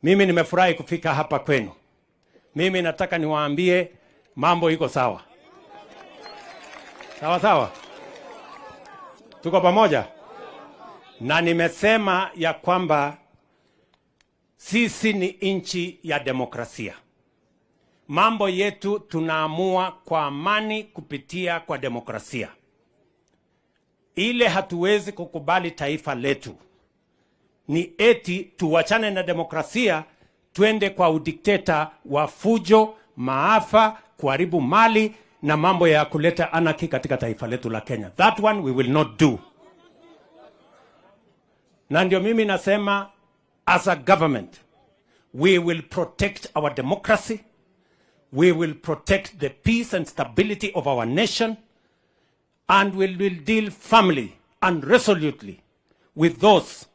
Mimi nimefurahi kufika hapa kwenu. Mimi nataka niwaambie mambo iko sawa. Sawa sawa? Tuko pamoja? Na nimesema ya kwamba sisi ni nchi ya demokrasia. Mambo yetu tunaamua kwa amani kupitia kwa demokrasia. Ile hatuwezi kukubali taifa letu ni eti tuwachane na demokrasia twende kwa udikteta wa fujo, maafa, kuharibu mali na mambo ya kuleta anarchy katika taifa letu la Kenya. That one we will not do. Na ndio mimi nasema, as a government, we will protect our democracy, we will protect the peace and stability of our nation, and we will deal firmly and resolutely with those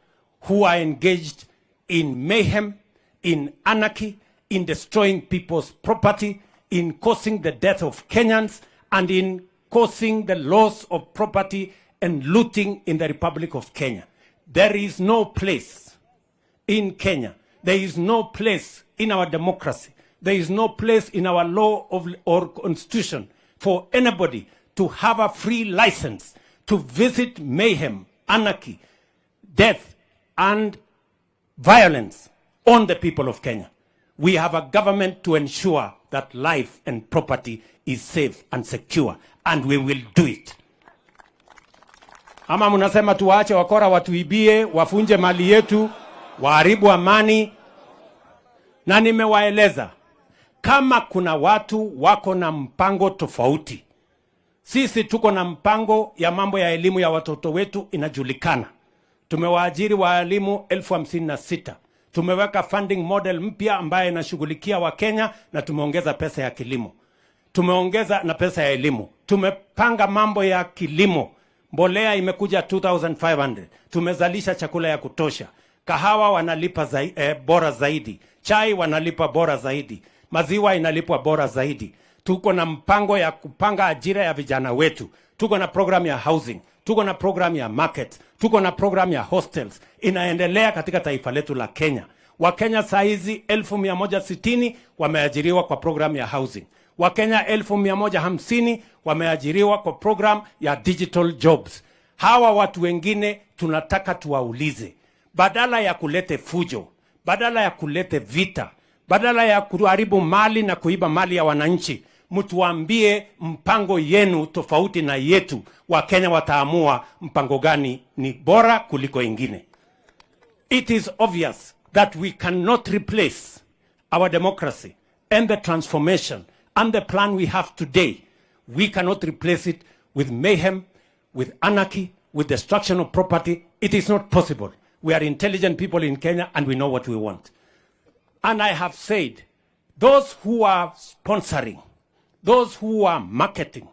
who are engaged in mayhem, in anarchy, in destroying people's property, in causing the death of Kenyans, and in causing the loss of property and looting in the Republic of Kenya. There is no place in Kenya. There is no place in our democracy. There is no place in our law or constitution for anybody to have a free license to visit mayhem, anarchy, death, and violence on the people of Kenya. We have a government to ensure that life and property is safe and secure, and we will do it. Ama mnasema tuwaache wakora watuibie, wavunje mali yetu, waharibu amani? Na nimewaeleza kama kuna watu wako na mpango tofauti, sisi tuko na mpango ya mambo ya elimu ya watoto wetu inajulikana. Tumewaajiri waalimu 56,000. Tumeweka funding model mpya ambayo inashughulikia Wakenya na tumeongeza pesa ya kilimo. Tumeongeza na pesa ya elimu. Tumepanga mambo ya kilimo. Mbolea imekuja 2500. Tumezalisha chakula ya kutosha. Kahawa wanalipa bora zaidi. Chai wanalipa bora zaidi. Maziwa inalipwa bora zaidi. Tuko na mpango ya kupanga ajira ya vijana wetu. Tuko na program ya housing. Tuko na program ya market. Tuko na program ya hostels. Inaendelea katika taifa letu la Kenya. Wakenya saizi 160,000 wameajiriwa kwa program ya housing. Wakenya 150,000 wameajiriwa kwa program ya digital jobs. Hawa watu wengine tunataka tuwaulize, badala ya kulete fujo, badala ya kulete vita, badala ya kuharibu mali na kuiba mali ya wananchi, mtuambie mpango yenu tofauti na yetu. Wakenya wataamua mpango gani ni bora kuliko ingine. It is obvious that we cannot replace our democracy and the transformation and the plan we have today. We cannot replace it with mayhem, with anarchy, with destruction of property. It is not possible. We are intelligent people in Kenya and we know what we want. And I have said, those who are sponsoring, those who are marketing,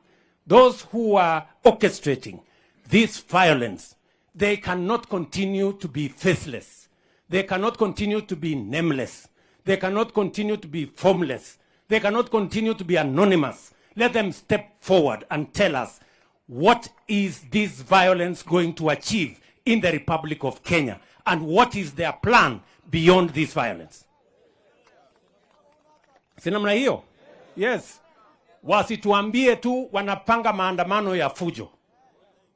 those who are orchestrating this violence, they cannot continue to be faceless. They cannot continue to be nameless. They cannot continue to be formless. They cannot continue to be anonymous. Let them step forward and tell us, what is this violence going to achieve in the Republic of Kenya? And what is their plan beyond this violence? Si namna hiyo? Yes. Wasituambie tu wanapanga maandamano ya fujo.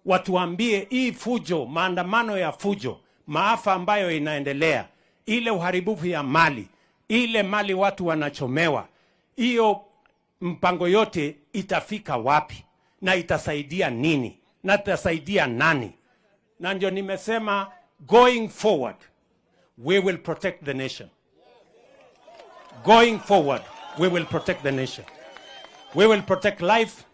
Watuambie hii fujo, maandamano ya fujo, maafa ambayo inaendelea, ile uharibifu ya mali, ile mali watu wanachomewa, hiyo mpango yote itafika wapi na itasaidia nini na itasaidia nani? Na ndio nimesema, going forward we will protect the nation. Going forward we will protect the nation. We will protect life,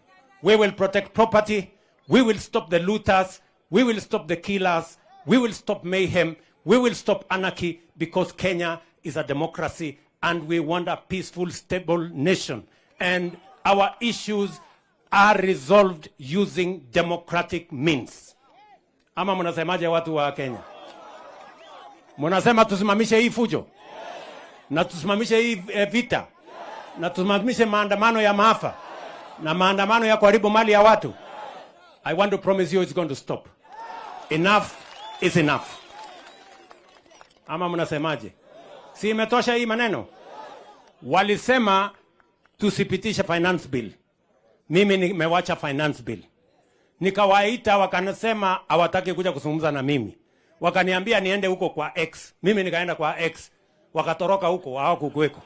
we will protect property, we will stop the looters, we will stop the killers, we will stop mayhem, we will stop anarchy, because Kenya is a democracy and we want a peaceful, stable nation. And our issues are resolved using democratic means. Ama mnasemaje, watu wa Kenya? Mnasema tusimamishe hii fujo? Na tusimamishe hii vita? Na tusimamishe maandamano ya maafa? Na maandamano ya kuharibu mali ya watu? I want to promise you it's going to stop. Enough is enough. Ama mnasemaje? Si imetosha hii maneno? Walisema tusipitishe finance bill. Mimi nimewacha finance bill. Nikawaita wakanasema hawataki kuja kuzungumza na mimi. Wakaniambia niende huko kwa X. Mimi nikaenda kwa X. Wakatoroka huko, hawakukuweko.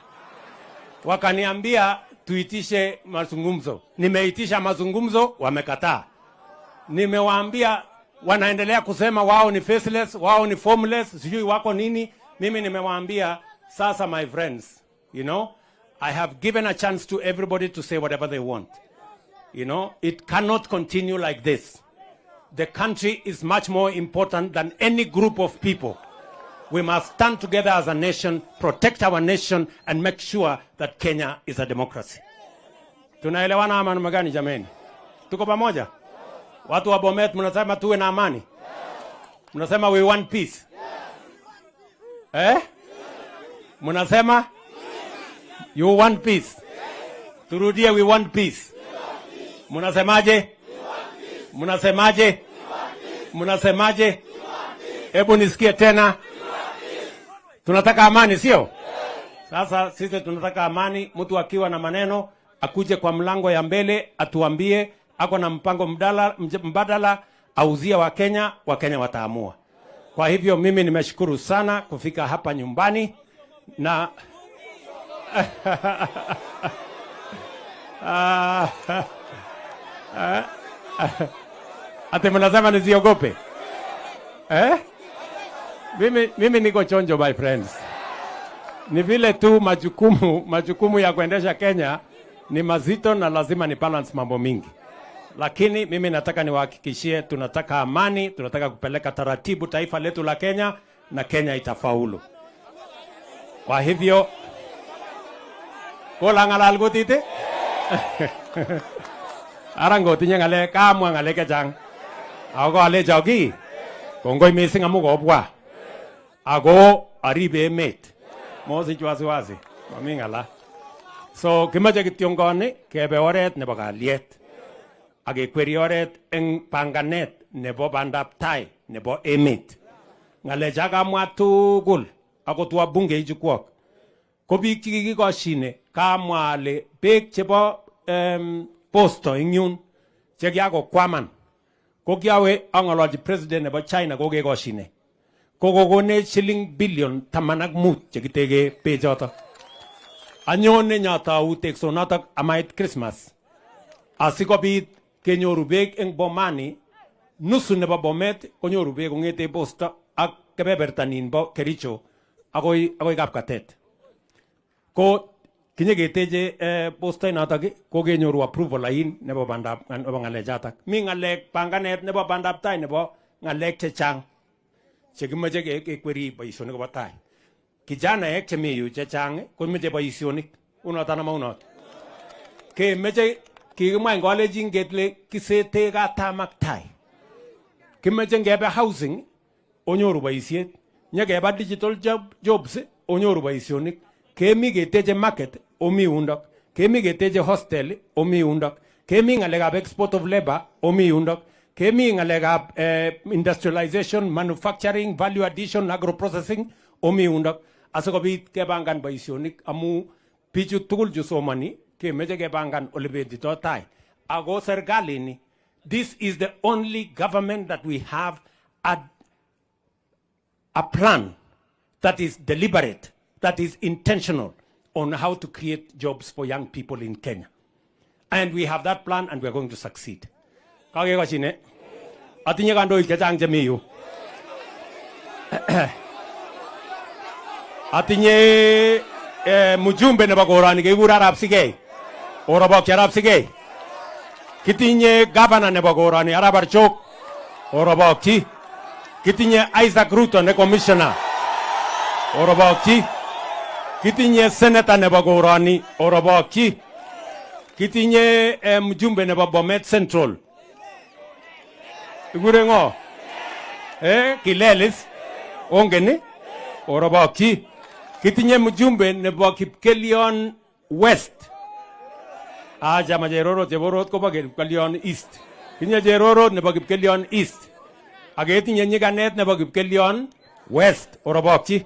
Wakaniambia tuitishe mazungumzo. Nimeitisha mazungumzo, wamekataa. Nimewaambia wanaendelea kusema wao ni faceless, wao ni formless, sijui wako nini. Mimi nimewaambia sasa, my friends, I have given a chance to everybody to say whatever they want. It cannot continue like this. The country is much more important than any group of people. We must stand together as a nation, protect our nation, and make sure that Kenya is a democracy. Tunaelewana ama namna gani jameni? Tuko pamoja? Watu wa Bomet mnasema tuwe na amani? Mnasema we want peace? Eh? Mnasema you want peace? Turudie, we want peace. Mnasemaje? Mnasemaje? Mnasemaje? Hebu nisikie tena. Tunataka amani, sio? Sasa sisi tunataka amani. Mtu akiwa na maneno akuje kwa mlango ya mbele atuambie ako na mpango mbadala, auzie wa Kenya, wa Kenya wataamua. Kwa hivyo mimi nimeshukuru sana kufika hapa nyumbani na ate mnasema nisiogope? Eh? Mimi niko chonjo, my friends. Ni vile tu majukumu ya kuendesha Kenya ni mazito na lazima ni balance mambo mingi. Lakini mimi nataka niwahakikishie tunataka amani, tunataka kupeleka taratibu taifa letu la Kenya na Kenya itafaulu. Kwa hivyo kola ngalal kutit ara ngotinye ngalek kamwa ngalek chechang ako alecho ki kongoi missing amu kobwa ako aribe emet mosich wasiwasi mami ngala. So kimache kityongoni kebe oret nebo kalyet ak kekweri oret eng panganet nebo bandap tai nebo emet. Ngalecha kamwa tugul akot wabunge ichukwok ko biik chekikikoshine kamwa ale beek chebo posto eng yun chekiakokwaman ko kiawe ang'ololchi president nebo China kokekoshine kokokonech siling billion 15 chekitege bechoto. Anyone nyatou teksonotok amait Christmas asikobit kenyoru beek eng Bomani. Nusu nebo Bomet konyoru beek kong'ete posto ak kebeberta nin bo Kericho akoi Kapkatet. Ko kinyeketeche posto inotok ko kenyoru approval ain nebo bandap nebo ng'alechatak. Mi ng'alek panganet nebo bandap tai nebo ng'alek chechang chekimoche kekweri boisionik koba tai. Kijanaek chemi yu chechang komeche boisionik. Unoton ama unot? Kemeche kikimwa eng kalenjin kele kisete katam ak tai. Kimeche ngebe housing onyoru boisiet, nyekeba digital jobs onyoru boisionik, kemi keteche market omi yundok, kemi keteche hostel omi yundok, kemi ng'alekab export of labor omi yundok, kemi ng'alekab industrialization, manufacturing, value addition, agro-processing omi yundok, asikobit kepangan boisionik amu bichu tugul chu somani kemeche kepangan ole bendito tai. Ako serkalini, this is the only government that we have a plan that is deliberate, that is intentional on how to create jobs for young people in Kenya. And we have that plan and we are going to succeed. Kakekoshine, atinye kandoik chechang chemi yu. Atinye mjumbe nebo koroni kekure Arap Sigei. Orobokyi Arap Sigei. Kitinye governor nebo koroni Arap Archok. Orobokyi. Kitinye Isaac Ruto ne commissioner. Orobokyi. Kitinye senator nebo koroni. Orobokyi. Kitinye mjumbe nebo Bomet Central. Ikure ng'o? Kilelis. Ongen ni? Orobokyi. Kitinye mjumbe nebo Kipkelion West. Acha ma Cherorot, Cheborot kobo Kipkelion East. Kitinye Cherorot nebo Kipkelion East. Ak ketinye nyikanet nebo Kipkelion West. Orobokyi.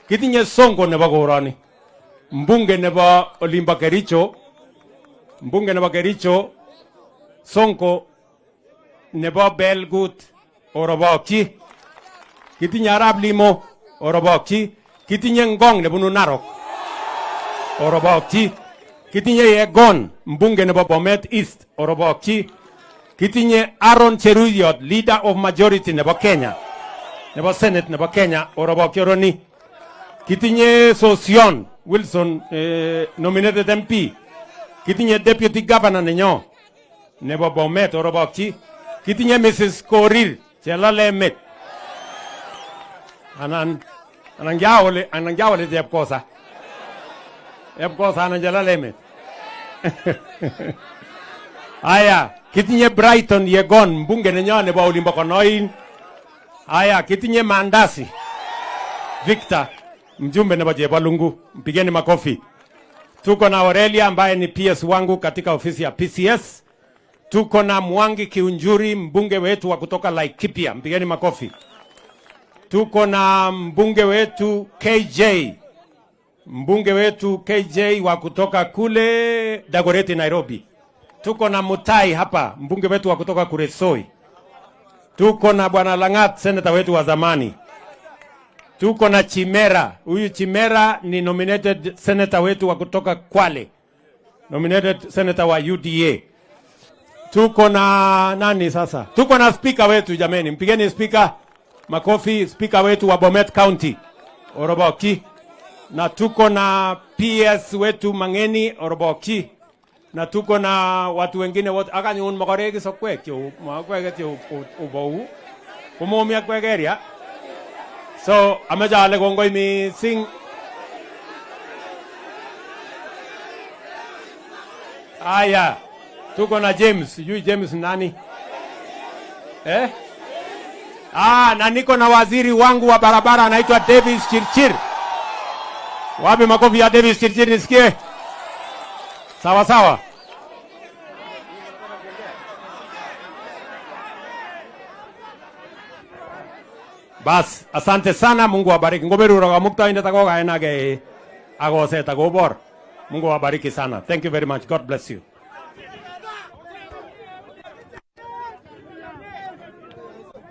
Kitinye Sonko nebo koroni. Mbunge nebo olimbo Kericho. Mbunge nebo Kericho Sonko nebo Belgut orobokyi. Kitinye Arap Limo orobokyi. Kitinye Ngong nebunu Narok orobokyi. Kitinye Yegon mbunge nebo Bomet East orobokyi. Kitinye Aaron Cheruiyot, leader of majority nebo Kenya, nebo Senate nebo Kenya orobokyi oroni. Kitinye Sosion Wilson, nominated MP. Kitinye deputy governor nenyo nebo Bomet orobokyi. Kitinye Mrs. Korir Chelalemet. Anan kiawole chepkosa. Chepkosa anan Chelalemet. Aya, kitinye Brighton Yegon mbunge nenyo nebo olimbo Konoin. Aya, kitinye Mandasi Victor mjumbe nebo Chepalungu, mpigeni makofi. Tuko na Aurelia ambaye ni PS wangu katika ofisi ya PCS. Tuko na Mwangi Kiunjuri mbunge wetu wa kutoka Laikipia, mpigeni makofi. Tuko na mbunge wetu KJ, mbunge wetu KJ wa kutoka kule Dagoretti Nairobi. Tuko na Mutai hapa, mbunge wetu wa kutoka Kuresoi. Tuko na Bwana Langat, senator wetu wa zamani. Tuko na Chimera. Huyu Chimera ni nominated senator wetu wa kutoka Kwale, nominated senator wa UDA. Tuko na nani sasa? Tuko na speaker wetu jameni, mpigeni speaker makofi, speaker wetu wa Bomet County Oroboki. Na tuko na PS wetu Mangeni Oroboki. Na tuko na watu wengine wote akanyun mokorek sokwek cheu makwek cheu ubou komomi akwek area. So ameche ale kongoi mising. Aya, tuko na James. Sijui James nani? Eh? Ah, na niko na waziri wangu wa barabara anaitwa Davis Chirchir. Wapi makofi ya Davis Chirchir nisikie? Sawa sawa. Bas, asante sana, Mungu awabariki. Ngoberuro Kamuktaindet ako kainage akoset akobor. Mungu awabariki sana. Thank you very much. God bless you.